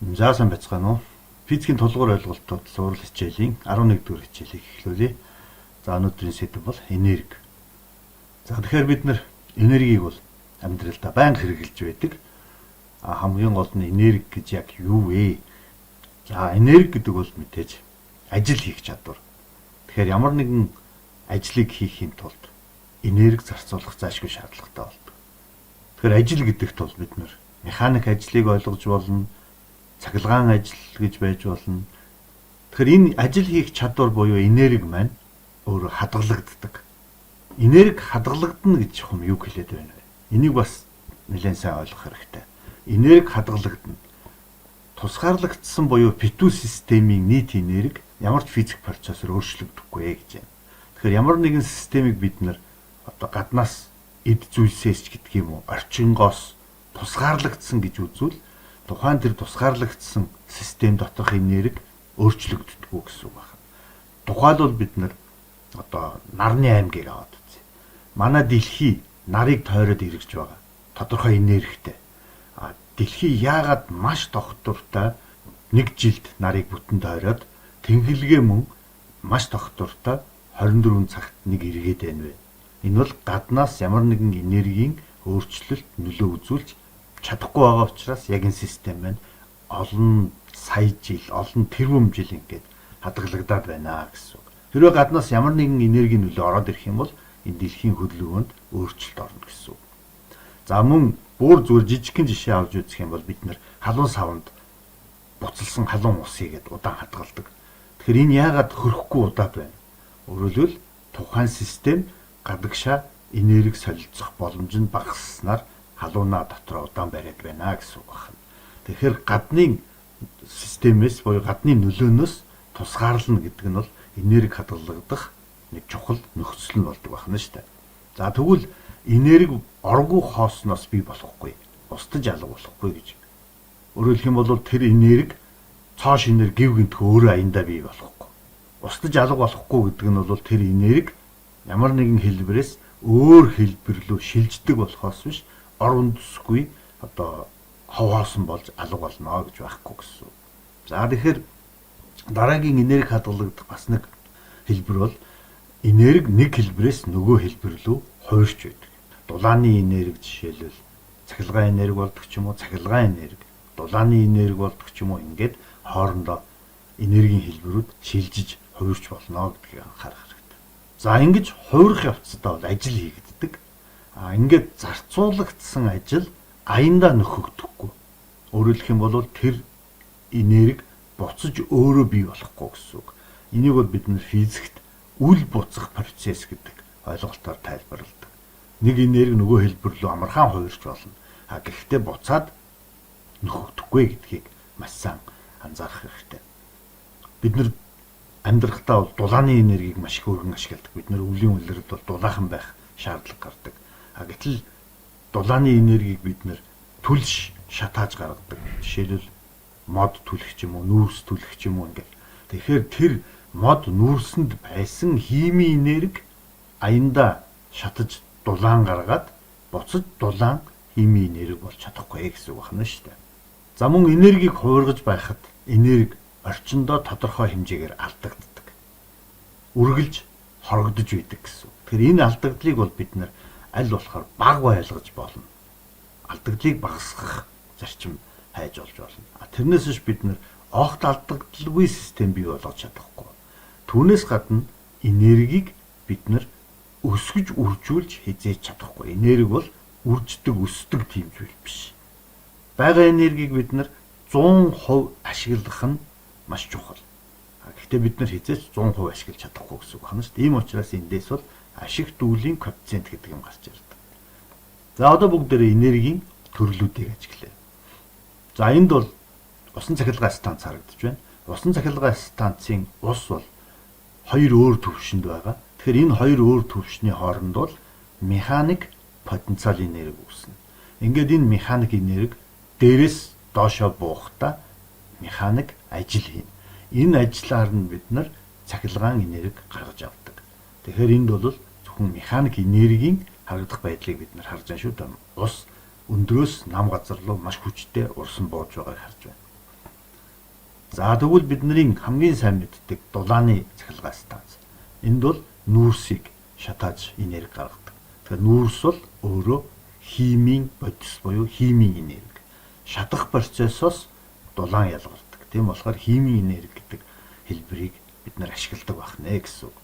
За сайн байцгаана уу? Физикийн тулгуур ойлголтууд сурал хичээлийн 11 дугаар хичээлийг эхлүүлье. За өнөөдрийн сэдэв бол энерги. За тэгэхээр бид нар энергийг бол амьдралдаа байнга хэрэглэж байдаг. А хамгийн гол нь энерги гэж яг юу вэ? За энерги гэдэг бол мэдээж ажил хийх чадвар. Тэгэхээр ямар нэгэн ажлыг хийхийн тулд энерги зарцуулах зайлшгүй шаардлагатай болдог. Тэгэхээр ажил гэдэгт бол бид нар механик ажлыг ойлгож болно, цахилгаан ажил гэж байж болно. Тэгэхээр энэ ажил хийх чадвар буюу энерги маань өөрөө хадгалагддаг. Энерги хадгалагдана гэж юм юу хэлээд байна вэ? Энийг бас нэлээд сайн ойлгох хэрэгтэй. Энерги хадгалагдана. Тусгаарлагдсан буюу битүү системийн нийт энерги ямар ч физик процессор өөрчлөгдөхгүй гэж байна. Тэгэхээр ямар нэгэн системийг бид нар одоо гаднаас эд зүйлсээс ч гэдэг юм уу, орчингоос тусгаарлагдсан гэж үзвэл тухайн тэр тусгаарлагдсан систем доторх энерги өөрчлөгддөггүй гэсэн үг байна. Тухайлбал бид нар одоо нарны аймгийг аваад үзье. Манай дэлхий нарыг тойроод эргэж байгаа. Тодорхой энергитэй. А дэлхий яагаад маш тогтвортой нэг жилд нарыг бүтэн тойроод тэнхлэгээ мөн маш тогтвортой 24 цагт нэг эргээд байна вэ? Энэ бол гаднаас ямар нэгэн энергийн өөрчлөлт нөлөө үзүүлж чадахгүй байгаа учраас яг энэ систем маань олон сая жил, олон тэрбум жил ингээд хадгалагдаад байна гэсэн үг. Хэрвээ гаднаас ямар нэгэн энергийн нөлөө ороод ирэх юм бол энэ дэлхийн хөдөлгөөнд өөрчлөлт орно гэсэн үг. За мөн бүр зүгээр жижигхэн жишээ авч үзэх юм бол бид нар халуун саванд буцалсан халуун ус хийгээд удаан хадгалдаг. Тэгэхээр энэ яагаад хөрөхгүй удаад байна? Өөрөөр хэлбэл тухайн систем гадагшаа энерги солилцох боломж нь багасснаар халуунаа дотроо удаан бариад байна гэсэн үг байна. Тэгэхээр гаднын системээс буюу гадны нөлөөнөөс тусгаарлана гэдэг нь бол энерги хадгалагдах нэг чухал нөхцөл нь болдог байна шүү дээ. За тэгвэл энерги оргуу хоосноос бий болохгүй, устж алга болохгүй гэж. Өөрөөр хэлэх юм бол тэр энерги цоо шинээр гэв гэнтэх өөрөө аяндаа бий болохгүй. Устж алга болохгүй гэдэг нь бол тэр энерги ямар нэгэн хэлбэрээс өөр хэлбэр рүү шилждэг болохоос биш ор үндэсгүй одоо ховхоосон болж алга болно гэж байхгүй гэсэн. За тэгэхээр дараагийн энерги хадгалагдах бас нэг хэлбэр бол энерги нэг хэлбэрээс нөгөө хэлбэр рүү хувирч байдаг. Дулааны энерги жишээлбэл цахилгаан энерги болдог ч юм уу, цахилгаан энерги, дулааны энерги болдог ч юм уу, ингээд хоорондоо энергийн хэлбэрүүд шилжиж хувирч болно гэдгийг анхаарах хэрэгтэй. За ингэж хувирах явцдаа бол ажил хийгддэг. А ингээд зарцуулагдсан ажил аяндаа нөхөгдөхгүй. Өөрөөр хэлэх юм бол тэр энерги буцаж өөрөө бий болохгүй гэсэн үг. Энийг бол бид нар физикт үл буцах процесс гэдэг ойлголтоор тайлбарладаг. Нэг энерги нөгөө хэлбэр рүү амархан хувирч болно. А гэхдээ буцаад нөхөгдөхгүй гэдгийг маш сайн анзаарах хэрэгтэй. Бид нар амьдрахдаа бол дулааны энергийг маш их өргөн ашигладаг. Бид нар өвлийн улиралд бол дулаахан байх шаардлага гардаг. А гэтэл дулааны энергийг бид нар түлш шатааж гаргадаг. Жишээлбэл мод түлэх ч юм уу, нүүрс түлэх ч юм уу ингээд. Тэгэхээр тэр мод нүүрсэнд байсан химийн энерги аяндаа шатаж дулаан гаргаад буцаж дулаан химийн энерги болж чадахгүй гэсэн үг байна шүү дээ. За мөн энергийг хувиргаж байхад энерги орчиндоо тодорхой хэмжээгээр алдагддаг. Үргэлж хорогдож байдаг гэсэн. Тэгэхээр энэ алдагдлыг бол бид нар аль болохоор бага байлгаж болно. Алдагдлыг багасгах зарчим хайж олж болно. А тэрнээс биш бид нар огт алдагдalгүй систем бий болгож чадахгүй. Түүнээс гадна энергийг бид нар өсгөж үржүүлж хизээж чадахгүй. Энерги бол үрждэг, өсдөг тийм зүйл биш. Байгаа энергийг бид нар 100% ашиглах нь маш чухал. Гэхдээ бид нар хизээч 100% ашиглаж чадахгүй гэсэн үг байна шүү дээ. Ийм учраас эндээс бол ашиг дүүлийн коэффициент гэдэг юм гарч ирдэг. За одоо бүгдээрээ энергийн төрлүүдийг ажиглая. За энд бол усан цахилгаан станц харагдаж байна. Усан цахилгаан станцын ус бол хоёр өөр төвшөнд байгаа. Тэгэхээр энэ хоёр өөр төвшний хооронд бол механик потенциал энерги үүснэ. Ингээд энэ механик энерги дээрээс доошоо буухдаа механик ажил хийнэ. Энэ ажлаар нь бид нар цахилгаан энерги гаргаж авдаг. Тэгэхээр энд бол зөвхөн механик энергийн харагдах байдлыг бид нар харж байгаа шүү дээ. Ус өндрөөс нам газар руу маш хүчтэй урсан бууж байгааг харж байна. За тэгвэл бидний хамгийн сайн мэддэг дулааны цахилгаан станц. Энд бол нүүрсийг шатааж энерги гаргадаг. Тэгэхээр нүүрс бол өөрөө химийн бодис буюу химийн энерги. Шатах процессоос дулаан ялгардаг. Тийм болохоор химийн энерги гэдэг хэлбэрийг бид нар ашигладаг байх нэ гэсэн үг.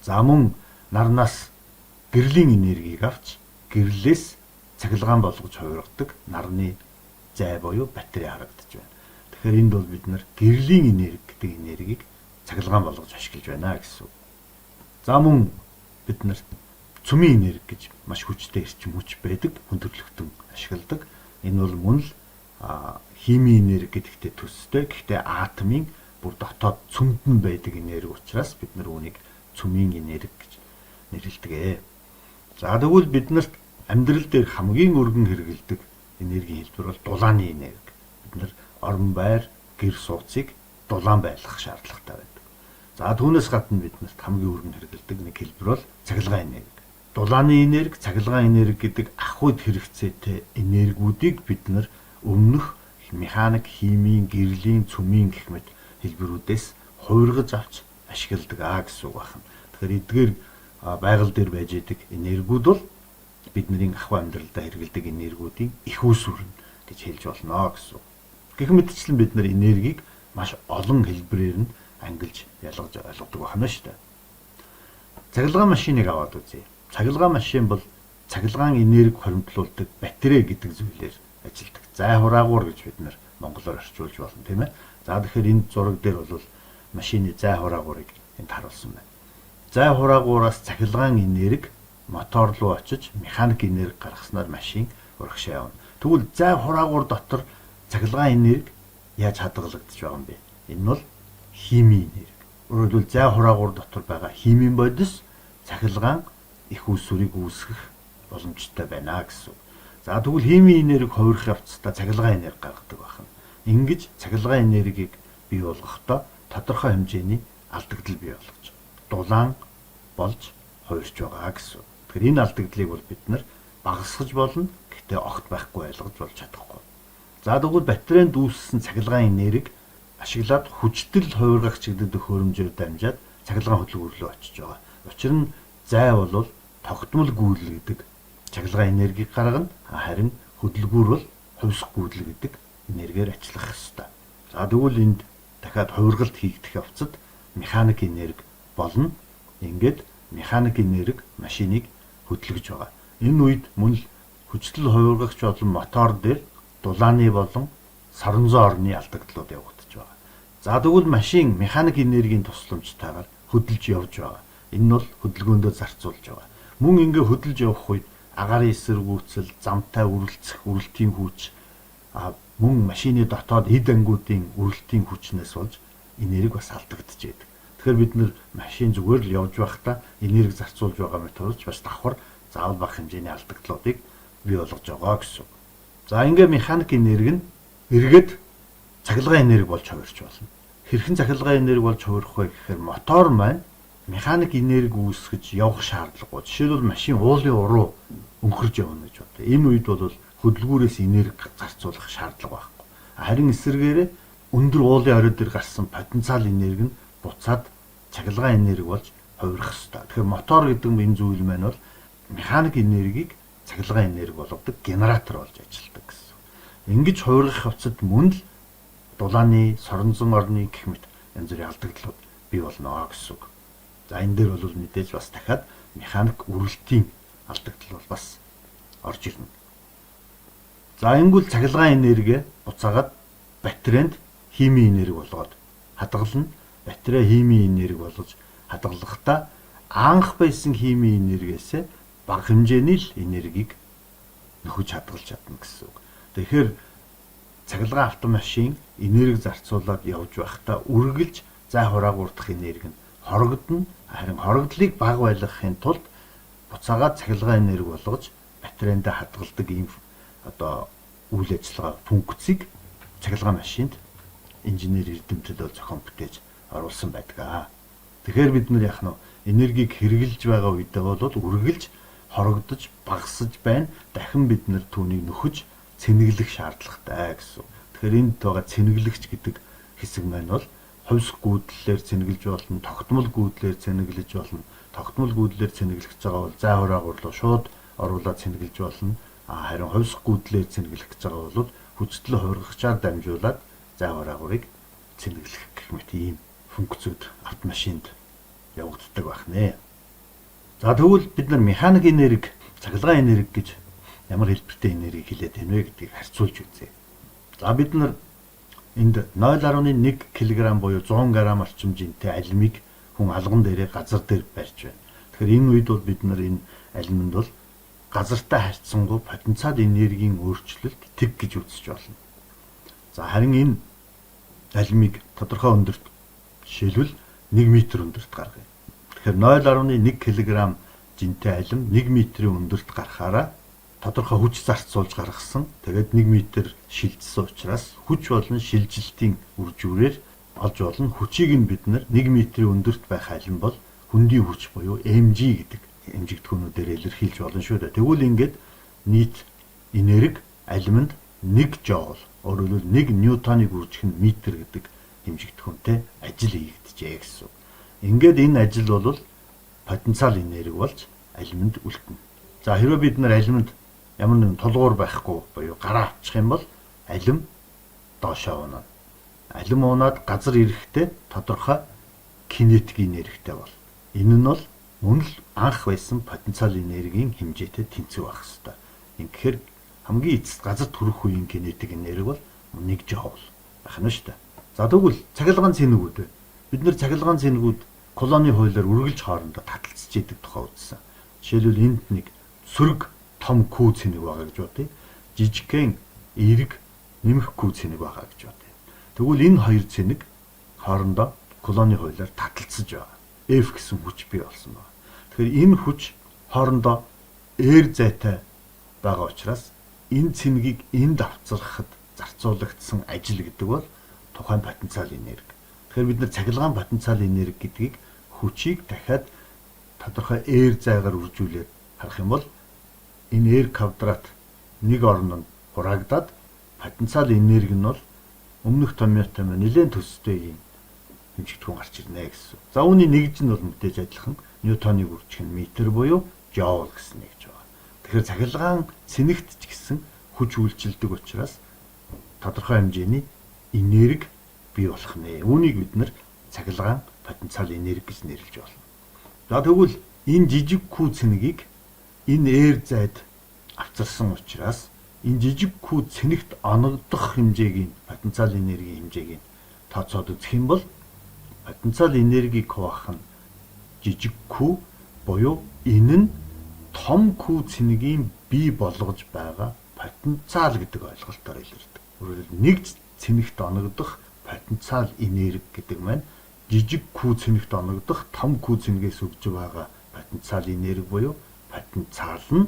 За мөн нарнаас гэрлийн энергийг авч гэрлээс цахилгаан болгож хувиргадаг нарны зай буюу батарей харагдаж байна. Тэгэхээр энд бол бид нар гэрлийн энерги гэдэг энергийг цахилгаан болгож ашиглаж байна гэсэн үг. За мөн бид нар цөмийн энерги гэж маш хүчтэй эрчим хүч байдаг, хүн төрөлхтөн ашигладаг. Энэ бол мөн л химийн энерги гэдэгтэй төстэй. Гэхдээ атомын бүр дотоод цөмд нь байдаг энерги учраас бид нар үүнийг цөмийн энерги гэж нэрлэдэг. За тэгвэл бид нарт амьдрал дээр хамгийн өргөн хэрэглэдэг энергийн хэлбэр бол дулааны энерги. Бид нар орон байр, гэр сууцыг дулаан байлгах шаардлагатай байдаг. За түүнээс гадна бид нарт хамгийн өргөн хэрэглэдэг нэг хэлбэр бол цахилгаан энерги. Дулааны энерги, цахилгаан энерги гэдэг ах үед хэрэгцээтэй энергиудыг бид нар өмнөх механик, химийн, гэрлийн, цөмийн гэх мэт хэлбэрүүдээс хувиргаж авч ашигладаг аа гэсэн үг байна. Тэгэхээр эдгээр байгаль дээр байж идэг энергиуд бол бидний ахуй амьдралдаа хэрэглэдэг энергиудын их үүсвэр нь гэж хэлж болно гэсэн. Гэх мэтчлэн бид нар энергийг маш олон хэлбэрээр нь ангилж ялгаж ойлгодог байна шүү дээ. Цахилгаан машиныг аваад үзье. Цахилгаан машин бол цахилгаан энерги хоримтлуулдаг батарей гэдэг зүйлээр ажилладаг. Зай хураагуур гэж бид нар монголоор орчуулж болно, тийм ээ. За тэгэхээр энэ зураг дээр бол машины зай хураагуурыг энд харуулсан байна. Зай хураагуураас цахилгаан энерги мотор руу очиж механик энерги гаргаснаар машин урагшаа явна. Тэгвэл зай хураагуур дотор цахилгаан энерги яаж хадгалагдаж байгаа юм бэ? Энэ бол химийн энерги. Өөрөөр хэлбэл зай хураагуур дотор байгаа химийн бодис цахилгаан их үүсвэрийг үүсгэх боломжтой байна гэсэн үг. За тэгвэл химийн энерги хувирах явцдаа цахилгаан энерги гаргадаг байна. Ингэж цахилгаан энергийг бий болгохдоо тодорхой хэмжээний алдагдал бий болгож дулаан болж хувирч байгаа гэсэн. Тэгэхээр энэ алдагдлыг бол бид нар багасгаж болно. Гэхдээ огт байхгүй ойлгож болж чадахгүй. За тэгвэл батарейнд үүссэн цахилгаан энерги ашиглаад хүчтэл хувиргагч гэдэг төхөөрөмжөөр дамжаад цахилгаан хөдөлгүүр рүү очиж байгаа. Учир нь зай бол тогтмол гүйлэл гэдэг цахилгаан энергийг гаргана. Харин хөдөлгүүр бол хувьсах гүйлэл гэдэг энергиэр ажиллах ёстой. За тэгвэл энд дахиад хувиргалт хийгдэх явцад механик энерги болно. Ингээд механик энерги машиныг хөдөлгөж байгаа. Энэ үед мөн л хүчтэл хувиргагч болон мотор дээр дулааны болон соронзон орны алдагдлууд явагдаж байгаа. За тэгвэл машин механик энергийн тусламжтайгаар хөдөлж явж байгаа. Энэ нь бол хөдөлгөөндөө зарцуулж байгаа. Мөн ингээ хөдөлж явах үед агаарын эсэргүүцэл, замтай үрэлцэх, үрэлтийн хүч, мөн машины дотоод эд ангиудын үрэлтийн хүчнээс болж энерги бас алдагдаж байдаг. Тэгэхээр бид нар машин зүгээр л явж байхдаа энерги зарцуулж байгаа мэт болж бас давхар заавал бага хэмжээний алдагдлуудыг бий болгож байгаа гэсэн. За ингээ механик энерги нь эргээд цахилгаан энерги болж хувирч болно. Хэрхэн цахилгаан энерги болж хувирах вэ гэхээр мотор маань механик энерги үүсгэж явах шаардлагагүй. Жишээлбэл машин уулын уруу өнхөрж явна гэж бодъё. Энэ үед бол хөдөлгүүрээс энерги зарцуулах шаардлага байхгүй. Харин эсрэгээрээ өндөр уулын орой дээр гарсан потенциал энерги нь буцаад цахилгаан энерги болж хувирах ёстой. Тэгэхээр мотор гэдэг энэ зүйл маань бол механик энергийг цахилгаан энерги болгодог генератор болж ажилладаг гэсэн. Ингэж хувиргах явцад мөн л дулааны, соронзон орны гэх мэт янз бүрийн алдагдлууд бий болно гэсэн үг. За энэ дээр бол мэдээж бас дахиад механик үрэлтийн алдагдал бол бас орж ирнэ. За ингэвэл цахилгаан энерги буцаагаад батарейнд химийн энерги болгоод хадгална. Батарей химийн энерги болгож хадгалахдаа анх байсан химийн энергиэсээ бага хэмжээний л энергийг нөхөж хадгалж чадна гэсэн үг. Тэгэхээр цахилгаан автомашин энерги зарцуулаад явж байхдаа үргэлж зай хураагуурдах энерги нь хорогдоно. Харин хорогдлыг бага байлгахын тулд буцаагаад цахилгаан энерги болгож батарейндаа хадгалдаг ийм одоо үйл ажиллагаа функцийг цахилгаан машинд инженер эрдэмтэд бол зохион бүтээж оруулсан байдаг. Тэгэхээр бид нар яах нь энергийг хэрэглэж байгаа үедээ бол үргэлж хорогдож багасж байна. Дахин бид нар түүнийг нөхөж цэнэглэх шаардлагатай гэсэн. Тэгэхээр энд байгаа цэнэглэгч гэдэг хэсэг маань бол хувьсах гүйдлэлээр цэнэглэж болно, тогтмол гүйдлээр цэнэглэж болно. Тогтмол гүйдлээр цэнэглэх гэж байгаа бол зай хураагаар руу шууд оруулаад цэнэглэж болно. Харин хувьсах гүйдлээр цэнэглэх гэж байгаа бол хүчтэл хувиргагчаар дамжуулаад зай хураагуурыг цэнэглэх гэх мэт ийм функцүүд автомашинд явагддаг байх нэ. За тэгвэл бид нар механик энерги, цахилгаан энерги гэж ямар хэлбэртэй энергийг хэлээд байна вэ гэдгийг харьцуулж үзье. За бид нар энд 0.1 кг буюу 100 г орчим жинтэй алимыг хүн алган дээрээ газар дээр барьж байна. Тэгэхээр энэ үед бол бид нар энэ алиманд бол газартай харьцангуй потенциал энергийн өөрчлөлт тэг гэж үзэж болно. За харин энэ алимыг тодорхой өндөрт жишээлбэл 1 м өндөрт гаргая. Тэгэхээр 0.1 кг жинтэй алим 1 м-ийн өндөрт гарахаараа тодорхой хүч зарцуулж гаргасан. Тэгээд 1 м шилжсэн учраас хүч болон шилжилтийн үр жүүрээр олж болно. Хүчийг нь бид нар 1 м-ийн өндөрт байх алим бол хөндийн хүч буюу mg гэдэг хэмжигдэхүүнүүдээр илэрхийлж болно шүү дээ. Тэгвэл ингээд нийт энерги алиманд 1 жоул, өөрөөр хэлбэл 1 ньютоныг үржих нь метр гэдэг хэмжигдэхүүнтэй ажил хийгджээ гэсэн. Ингээд энэ ажил бол потенциал энерги болж алиманд үлдэнэ. За хэрвээ бид нар алиманд ямар нэгэн тулгуур байхгүй буюу гараа авчих юм бол алим доошоо унана. Алим унаад газар ирэхдээ тодорхой кинетик энергитэй бол. Энэ нь бол мөн л анх байсан потенциал энергийн хэмжээтэй тэнцүү байх ёстой. Ингэхээр хамгийн эцэст газар төрөх үеийн кинетик энерги бол 1 жоул байх нь шүү дээ. За тэгвэл цахилгаан цэнэгүүд вэ? Бид нэр цахилгаан цэнэгүүд Кулоны хуулиар үргэлж хоорондоо таталцж идэг тухай үзсэн. Жишээлбэл энд нэг сөрөг том Q цэнэг байгаа гэж бодъё. Жижигхэн эерэг нэмэх Q цэнэг байгаа гэж бодъё. Тэгвэл энэ хоёр цэнэг хоорондоо Кулоны хуулиар таталцаж байгаа. F гэсэн хүч бий болсон байна. Тэгэхээр энэ хүч хоорондоо R зайтай байгаа учраас энэ цэнгийг энд авцрахад зарцуулагдсан ажил гэдэг бол тухайн потенциал энерги. Тэгэхээр бид нар цахилгаан потенциал энерги гэдгийг хүчийг дахиад тодорхой R зайгаар үржүүлээд харах юм бол энэ R квадрат нэг орн нь хураагдаад потенциал энерги нь бол өмнөх томьёотой маань нэлээд төстэй юм хэмжигдэхүүн гарч ирнэ гэсэн. За үүний нэгж нь бол мэдээж адилхан ньютоныг үржих нь метр буюу жоул гэсэн нэгж байгаа. Тэгэхээр цахилгаан цэнэгт ч гэсэн хүч үйлчилдэг учраас тодорхой хэмжээний энерги бий болох нэ. Үүнийг бид нар цахилгаан потенциал энерги гэж нэрлэж болно. За тэгвэл энэ жижиг Q цэнэгийг энэ R зайд авчирсан учраас энэ жижиг Q цэнэгт оногдох хэмжээгийн потенциал энергийн хэмжээг нь тооцоод үзэх юм бол потенциал энергийг хуваах нь жижиг Q буюу энэ нь том Q цэнэгийн бий болгож байгаа потенциал гэдэг ойлголтоор илэрдэг. Өөрөөр хэлбэл нэг цэнэгт оногдох потенциал энерги гэдэг маань жижиг Q цэнэгт оногдох том Q цэнэгээс өгж байгаа потенциал энерги буюу потенциал нь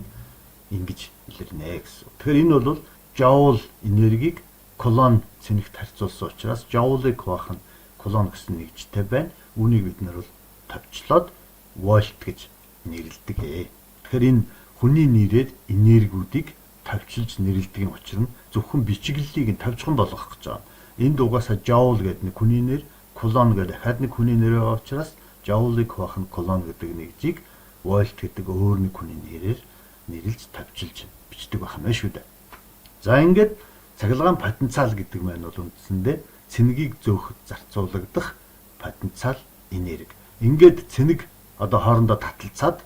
ингэж илэрнэ гэсэн. Тэгэхээр энэ бол жоул энергийг кулон цэнэгт харьцуулсан учраас жоулыг хуваах нь кулон гэсэн нэгжтэй байна. Үүнийг бид нар бол товчлоод вольт гэж нэрлэдэг. Тэгэхээр энэ хүний нэрээр энергиудыг товчилж нэрлэдэг учир нь зөвхөн бичиглэлийг нь товчхон болгох гэж байгаа. Энд угаасаа жоул гэдэг нэг хүний нэр, кулон гэдэг дахиад нэг хүний нэр байгаа учраас жоулыг хуваах нь кулон гэдэг нэгжийг вольт гэдэг өөр нэг хүний нэрээр нэрлж товчилж бичдэг байх юм шүү дээ. За ингээд цахилгаан потенциал гэдэг маань бол үндсэндээ цэнэгийг зөөхөд зарцуулагдах потенциал энерги. Ингээд цэнэг одоо хоорондоо таталцаад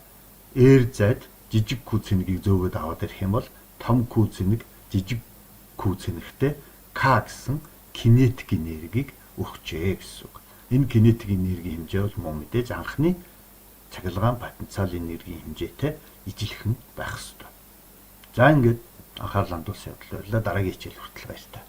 R зайд жижиг Q цэнэгийг зөөгөөд аваад ирэх юм бол том Q цэнэг жижиг Q цэнэгтэй К гэсэн кинетик энергийг өгчээ гэсэн үг. Энэ кинетик энергийн хэмжээ бол мөн мэдээж анхны цахилгаан потенциал энергийн хэмжээтэй ижилхэн байх ёстой. За ингээд анхаарал хандуулсан явдал баярлалаа. Дараагийн хичээл хүртэл баяртай.